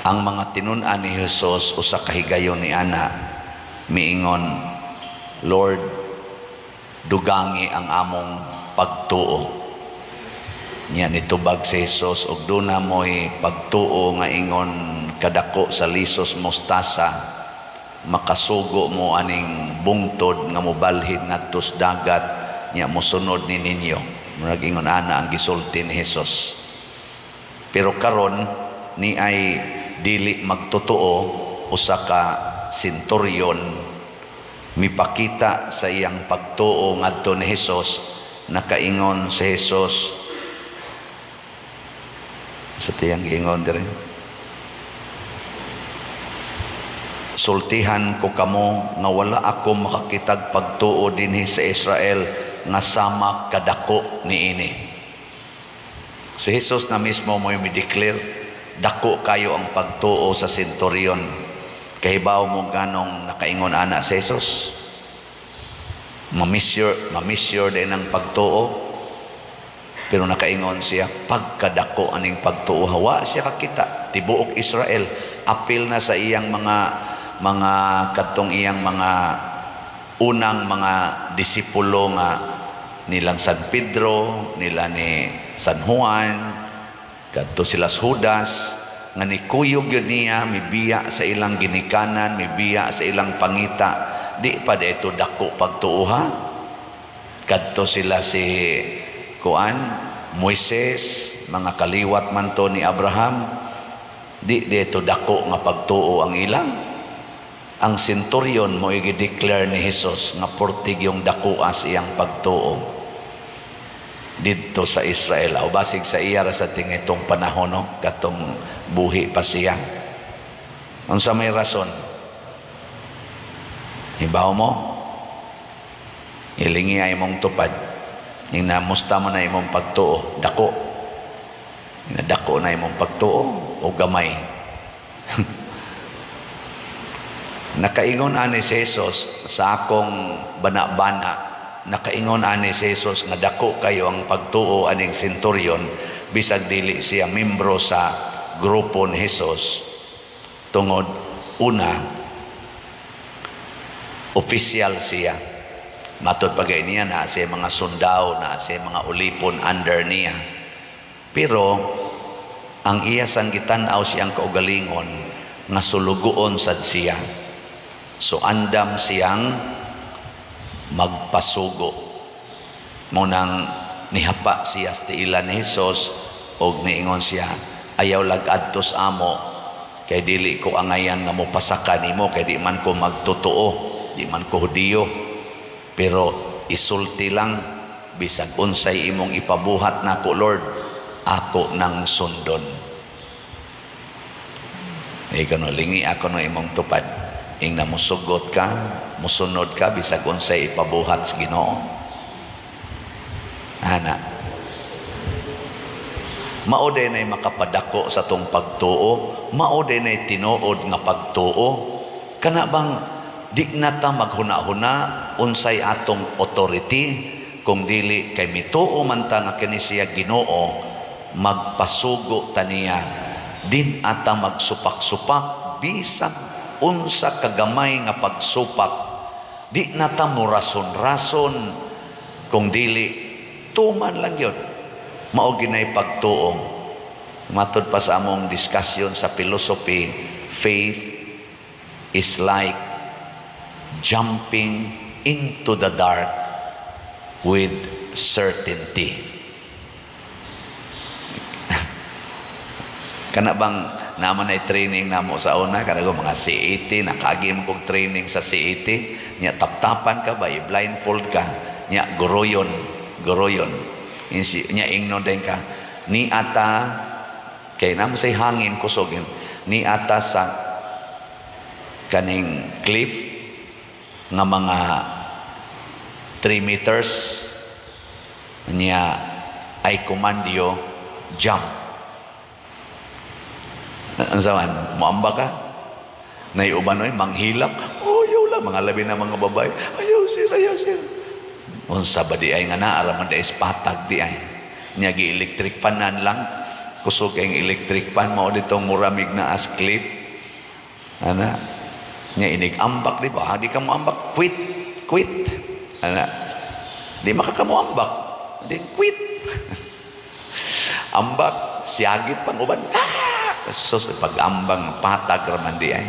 Ang mga tinun-an ni Jesus usa ka higayon ni ana miingon, "Lord, dugangi ang among pagtuo." Nya nitubag si Jesus, "Og duna mo'y pagtuo nga ingon kadako sa lisos mustasa, makasugo mo aning bungtod nga mobalhin ngadto sa dagat, nya mosunod ni ninyo." Murag ingon ana ang gisulti ni Jesus. Pero karon ni ay dili magtotoo, usa ka centurion, mipakita sa iyang pagtuo ngadto ni Jesus. Nakaingon si Jesus sa tiyang giingon dire, "Sultihan ko kamo nga wala ako makakitag pagtuo dinhi sa Israel nga sama kadako niini." Si Jesus na mismo mo yung declare dako kayo ang pagtuo sa centurion. Kahibaw mo ganong nakaingon ana si Jesus? Mamisure, mamisure din ang pagtuo. Pero nakaingon siya, pagkadako aning pagtuo, hawa siya kakita tibuok Israel, apil na sa iyang mga kadtong iyang mga unang mga disipulo nga nilang San Pedro, nila ni San Juan, kadto sila sa Judas, nga nikuyog yun niya, mibiya sa ilang ginikanan, mibiya sa ilang pangita. Di pa ito dako pagtuo, ha? Kadto sila si kuan Moises, mga kaliwat man to ni Abraham, di dito dako nga pagtuo ang ilang? Ang centurion mo i-declare ni Jesus nga purtig yung dakuas iyang pagtuo didto sa Israel, o basig sa iya ra sa tingitong panahon, no, katong buhi pa siya. Unsa may rason? Hibaw mo, ilingi ay imong tupad. Inamusta mo na imong pagtuo, dako? Dako na imong pagtuo o gamay? Nakaingon ani si Jesus sa akong bana-bana, nakaingon ani si Jesus nga dako kayo ang pagtuo aning centurion bisag dili siya membro sa grupo ni Jesus, tungod una, official siya. Matod pa gay niya na siya mga sundao, na siya mga ulipon under niya. Pero ang iya sang gitan-aw siyang kaugalingon nga sulugoon sad siya. So andam siyang magpasugo. Munang nihapa siya sa tiilan ni Jesus og niingon siya, "Ayaw lag adtos amo kay dili ko angayan nga mopasaka nimo, kay di man ko magtotoo, di man ko Hudiyo. Pero isulti lang, bisag unsay imong ipabuhat nako, Lord, ako nang sundon." Ikaw no, lingi ako no imong tupad. Ing na musugot ka, musunod ka, bisag unsay ipabuhat sa Ginoo. Ana. Mao din ay makapadako sa tong pagtuo, mao din ay tinuod nga pagtuo. Kana bang di na ta maghuna-huna unsay atong authority, kung dili kay mituo man ta nga kini siya Ginoo, magpasugo ta niya, din ata magsupak-supak bisag unsa kagamay nga pagsupak. Di na ta mo rason-rason, kung dili tuman lang yun. Mao ginay pagtuo. Matod pa sa among discussion sa philosophy, faith is like jumping into the dark with certainty. Kana bang naman ay training namo sa una, kana ko mga CAT, nakagi mo kog training sa CAT, nya taptapan ka ba, i-blindfold ka, nya goroyon, goroyon. Nya ingnon din ka, ni ata, kay namo say hangin kusog, ni ata sa kaning cliff nga mga 3 meters, niya I command you, jump. Ang saman, muamba ka. Naiuban oy, manghilak. Oh, ayaw lang. Mga labi na mga babae. "Ayaw, sir, ayaw, sir." Unsa ba di ay nga naara man di patag di ay. Nya gi electric fanan lang. Kusog ang electric fan mao ditong muramig na as cliff. Ana. Nya inig ambak, di ba? Di ka mo ambak, quit, quit. Ana. Di makakamuambak. Di quit. Ambak, siyagit pang uban. Ah! Sus, pag-ambang patag raman di ay.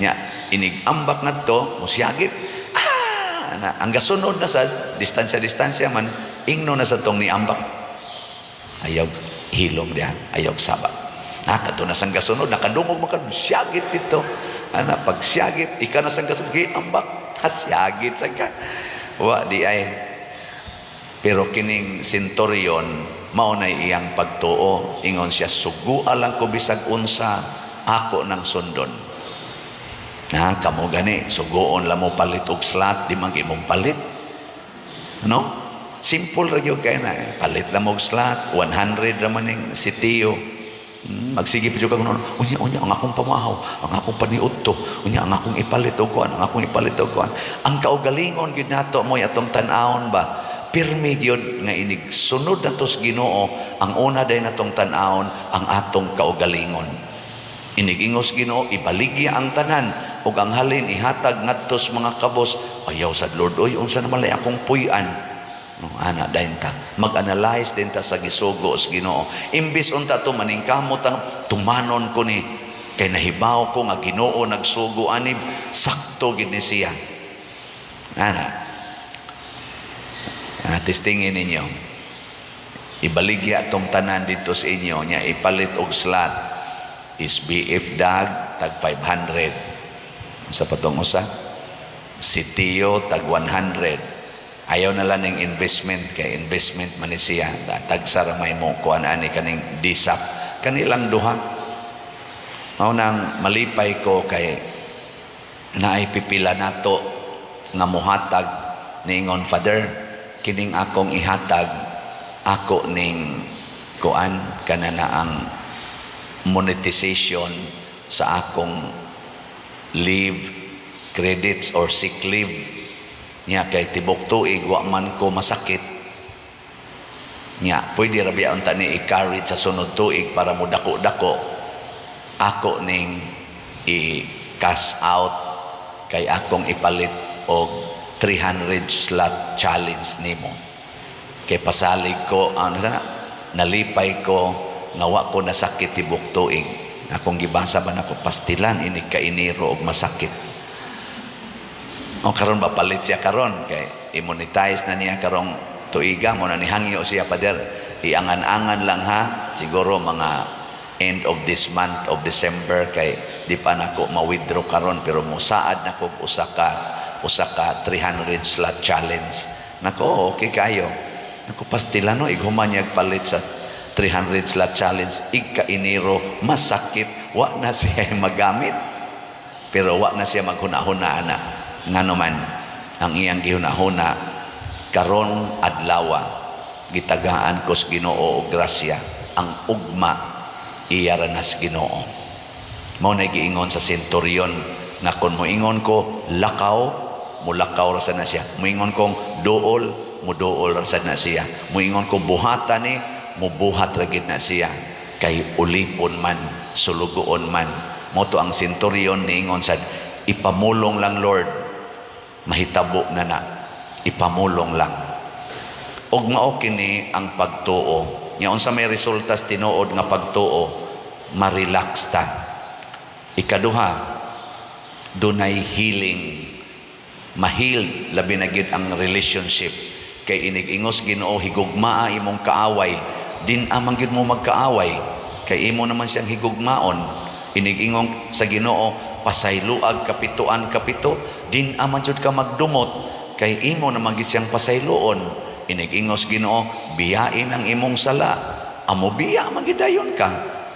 Nya, inig ambak ngadto, musiyagit. Ah! Ana, ang gasunod na sa distansya-distansya man, ingno na sa tong niambak. Ayaw hilom diha, ayaw saba. Ah, kadto na sang gasunod, nakadungog man ka, siyagit dito. Ana, pag siyagit, ika na sang gasunod, ambak, ha, siyagit sa ka. Wa, di ay. Pero kining centurion, mao na iyang pagtuo. Ingon siya, "Sugua lang ko bisag unsa, ako nang sundon." Na, kamo gani, suguon lang mo palit og slot, di man imong palit. No? Simple ra gyud kay na. Palit lang og slot, 100 ra man ning sitiyo. Magsige pa jud ka kuno. Unya, unya ang akong pamahaw, ang akong paniudto, unya ang akong ipalit og kuan, ang akong ipalit og kuan. Ang kaugalingon gyud nato mo'y atong tan-awon ba? Pirmi gyud nga inig sunod nato sa Ginoo, ang una day natong tan-awon ang atong kaugalingon. Inig-ingos Ginoo, ibaligya ang tanan ug ang halin ihatag ngadto sa mga kabos. Ayaw sad, Lord, oy, unsa naman lay akong puy-an? No, ana dayon ta. Mag-analyze din ta sa gisugo sa Ginoo. Imbis unta to maningkamot ang tumanon ko ni kay nahibaw ko nga Ginoo nagsugo ani, sakto gid ni siya. Ana. Ah, testingin ninyo. Ibaligya tong tanan dito sa inyo nya ipalit og slot is BF Dag tag 500. Sa patong usa? Sitiyo tag 100. Ayaw na lang ng investment kay investment man ni siya. Tagsa ra may mo kuan ani kaning disap. Kanilang duha. Mao nang malipay ko kay naay pipila nato nga muhatag, niingon, "Father, kining akong ihatag, ako ning kuan kana na ang monetization sa akong leave credits or sick leave niya kay tibok tuig wa man ko masakit niya, pwede ra biya unta ni i-carry sa sunod tuig para mo dako-dako. Ako ning i-cash out kay akong ipalit og 300 slot challenge nimo kay pasalig ko ano sana, nalipay ko nga wa ko nasakit tibok tuig." Akong gibasa ba nako, pastilan inig ka Enero og masakit. O karon ba, palit siya karon kay i-monetize na niya karong tuiga mo na nihangyo siya, "Pader, iangan-angan lang ha, siguro mga end of this month of December kay di pa nako ma-withdraw karon, pero musaad na ko usa ka 300 slot challenge." Nako, okay kayo. Nako, pastila no, ighuman niya palit sa 300 slot challenge, igka Enero masakit, wa na siya magamit. Pero wa na siya maghuna-huna ana. Ngano man ang iyang gihuna-huna, karon adlawa gitagaan ko sa Ginoo og grasya, ang ugma iya ra nas Ginoo. Mao na giingon sa centurion nga kon moingon ko lakaw, mulakaw ra sad na siya. Moingon kong duol, muduol ra sad na siya. Moingon ko buhatan ni, mubuhat ra gid na siya kay ulipon man, sulugoon man. Mo to ang centurion niingon sad, "Ipamulong lang, Lord, mahitabo na na, ipamulong lang." Ug mao kini ang pagtuo. Nya unsa may resulta sa tinuod nga pagtuo? Ma-relax ta. Ikaduha, dunay healing. Ma-healed labi na gyud ang relationship kay inig-ingos Ginoo, higugmaa imong kaaway, din amang gyud mo magkaaway kay imo naman siyang higugmaon. Inig-ingong sa Ginoo, pasayloag kapituan kapito, din aman jud ka magdumot kay imo naman gyud siyang pasayloon. Inig-ingos Ginoo, biyain ang imong sala, amo biya man gyud dayon ka.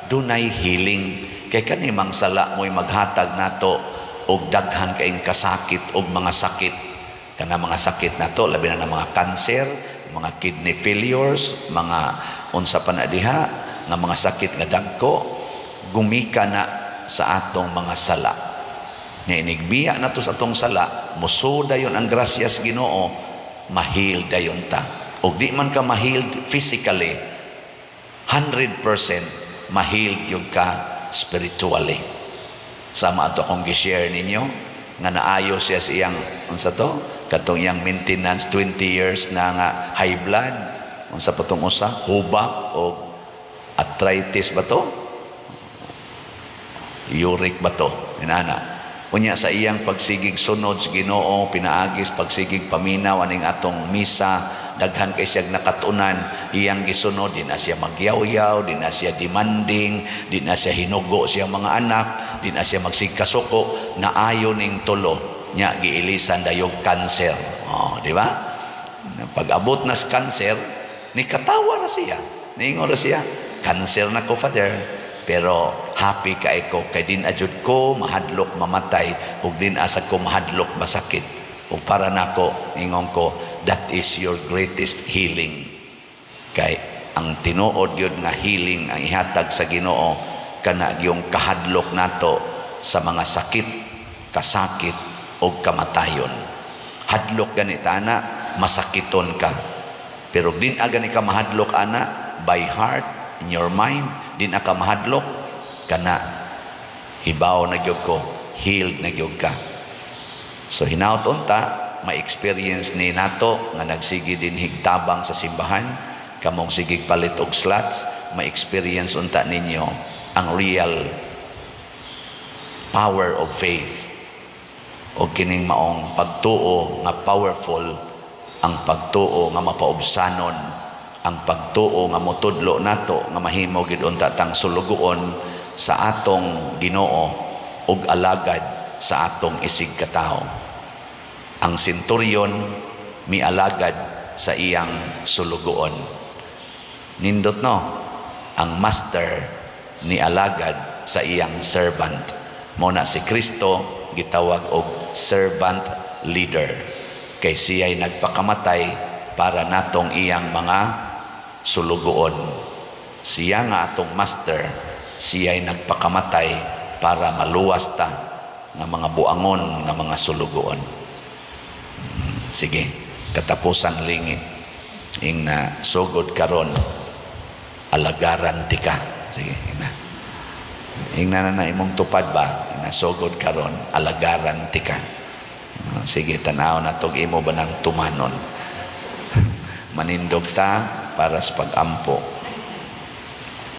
Dunay healing kay kani mang sala mo'y maghatag nato og daghan kaing kasakit og mga sakit, kana mga sakit nato, labi na ng mga cancer, mga kidney failures, mga unsa pa na diha nga mga sakit nga dagko, gumika na sa atong mga sala. Nga inigbiya nato sa atong sala, muso dayon ang grasya sa Ginoo, ma-heal dayon ta. Og di man ka ma-healed physically 100%. Ma-heal gyud ka spiritually. Sama ato akong gi-share ninyo nga naayo siya sa iyang, unsa to, katong iyang maintenance 20 years na nga high blood, unsa pa tong usa, hubak o arthritis ba to, uric ba to, inana. Unya sa iyang pagsigig sunod sa Ginoo, pinaagis pagsigig paminaw aning atong misa, daghan kay siyang nakatunan, iyang gisunod, di na siya magyaw-yaw, di na siya demanding, di na siya hinugo siyang mga anak, di na siya magsigkasuko, naayo ning tulo, nya giilisan dayog cancer. Oh, di ba? Pag abot na sa cancer, ni katawa na siya. Niingon na siya, "Cancer na ko, Father. Pero happy kay ko kay di na jud ko mahadlok mamatay ug di na sad ko mahadlok masakit." Ug para nako, ingon ko, that is your greatest healing. Kay ang tinuod yun nga healing ang ihatag sa Ginoo kana yung kahadlok nato sa mga sakit, kasakit o kamatayon. Hadlok ganit ana, masakiton ka. Pero di na gani ka mahadlok ana, by heart, in your mind, di na ka mahadlok, kana hibaw na gyud ko, healed na gyud ka. So hinaut unta, ma-experience ni nato nga nagsige dinhig tabang sa simbahan, kamong sigig palit og slots, ma-experience unta ninyo ang real power of faith o kining maong pagtuo nga powerful, ang pagtuo nga mapaubsanon, ang pagtuo nga motudlo nato nga mahimo gid unta tang sulugoon sa atong Ginoo ug alagad sa atong isig katawo. Ang senturyon mialagad sa iyang sulugoon. Nindot, no? Ang master ni alagad sa iyang servant. Mo na si Kristo gitawag og servant leader kay siya'y nagpakamatay para natong iyang mga sulugoon. Siya nga atong master, siya'y nagpakamatay para maluwas ta nga mga buangon nga mga sulugoon. Sige, katapusang lingi. Ing na sugod karon, alagaran tika. Sige, ina. Ing na na imong tupad ba? Ing na sugod karon, alagaran tika. Sige, tanaw na tog imo ba ng tumanon. Manindog ta para sa pag-ampo.